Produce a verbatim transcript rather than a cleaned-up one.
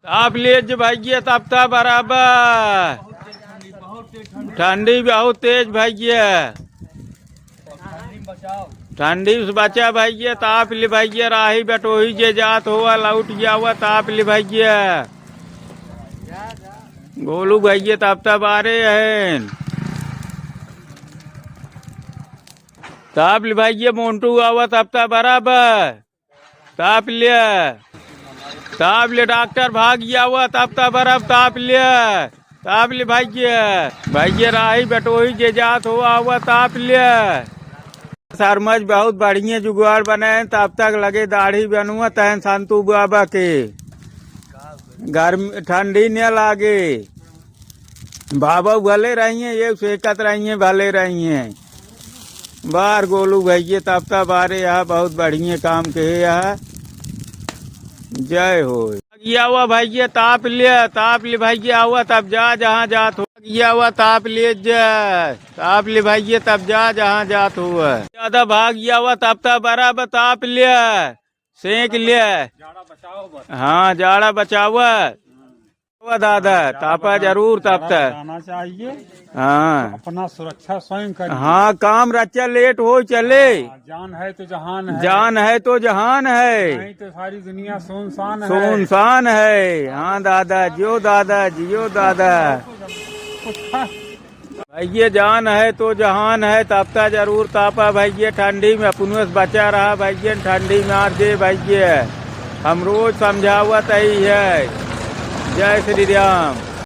ताप लेज भइया, तापता बराबर। ठंडी बहुत तेज भइया। ठंडी से बचा भइया, ताप ले भइया, राही बटोही जे जात होवा, लौट जावा, ताप ले भइया। गोलू भइया, तापता बारे हन। ताप ले भइया, मोंटू आवा, तापता बराबर। ताप ले, ताप ले डॉक्टर भाग आवा, तापता बरफ ताप ले, ताप ले भइया। भइया राही बटोही जे जात हो आवा, ताप ले। सरमज बहुत बढ़िया जुगाड़ बनाए, तब तक लगे दाढ़ी बनवा तहन संतू बाबा के गर्मी ठंडी न लागे। बाबा भले रहिए, ये सेकत रहिए, भले रहिए। बार गोलू भइया, तब तब बारे यहाँ बहुत बढ़िया काम के है यहाँ। जय हो। आवा भइया, ताप ले, ताप ले भइया, आवा तब जा जहाँ जात हो। आवा ताप ले जा, ताप ले भइया, तब जा जहाँ जात हो। ज्यादा भाग आवा, तब तब बराबर ताप ले, सेंक ले। हाँ, जाड़ा बचावा। ओ दादा, तापा जरूर तापता। जाना चाहिए। हाँ। अपना सुरक्षा स्वयं करें। हाँ, काम रचा लेट हो चले। हाँ, जान है तो जहान है। जान है तो जहान है। नहीं तो सारी दुनिया सुनसान है। सुनसान है। हाँ दादा, जियो दादा, जियो दादा। कुछ खा- भइया जान है तो जहान है, तापता जरूर तापा भइया ठंडी में, अपनों से बचा रहा भइया ठंडी में, आर जे भइया हम रोज समझावत ही है। जय श्री राम।